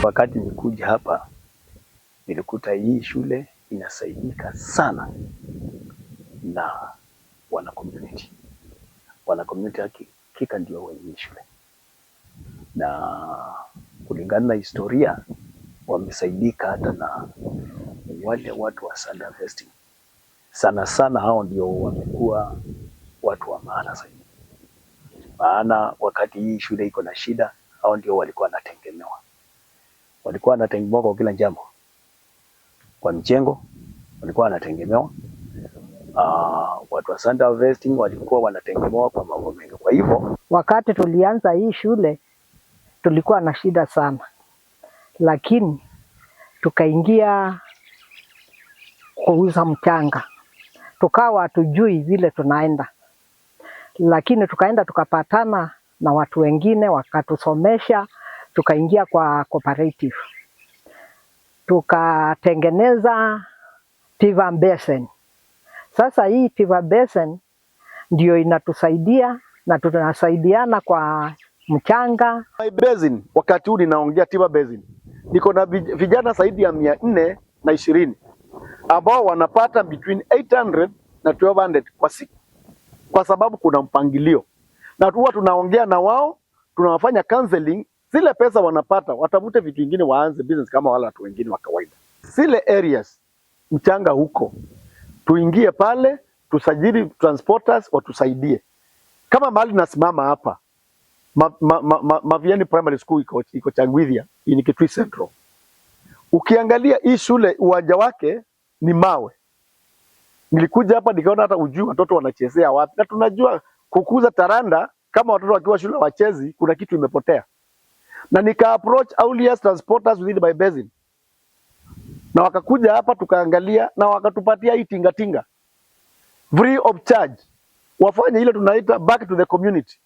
Wakati nilikuja hapa, nilikuta hii shule inasaidika sana na wana community. Wana community hakika ndio wenye hii shule, na kulingana na historia wamesaidika hata na wale watu wa sand harvesting. Sana sana hao ndio wamekuwa watu wa maana zaidi, maana wakati hii shule iko na shida, hao ndio walikuwa wanategemewa, walikuwa wanategemewa kwa kila jambo, kwa mjengo walikuwa wanategemewa. Watu wa sand harvesting walikuwa wanategemewa kwa mambo mengi. Kwa hivyo Wakati tulianza hii shule tulikuwa na shida sana, lakini tukaingia kuuza mchanga, tukawa hatujui vile tunaenda, lakini tukaenda tukapatana na watu wengine wakatusomesha, tukaingia kwa cooperative, tukatengeneza Tiva Basin. Sasa hii Tiva Basin ndio inatusaidia na tunasaidiana kwa mchanga. My basin, wakati huu ninaongea Tiva Basin, niko na vijana zaidi ya 420 ambao wanapata between 800 na 1200 kwa siku, kwa sababu kuna mpangilio na huwa tunaongea na wao, tunawafanya counseling. Zile pesa wanapata watafute vitu vingine, waanze business kama wale watu wengine wa kawaida. Zile areas mchanga huko, tuingie pale, tusajili transporters watusaidie. Kama mahali nasimama hapa Maviani Primary School iko Changwithia, ni Kitui Central. Ukiangalia hii shule uwanja wake ni mawe. Nilikuja hapa nikaona hata ujui watoto wanachezea wapi, na tunajua kukuza talanta kama watoto wakiwa shule wachezi, kuna kitu imepotea. Na nika approach Aulias Transporters within my basin, na wakakuja hapa tukaangalia, na wakatupatia hii tinga tinga free of charge, wafanye ile tunaita back to the community.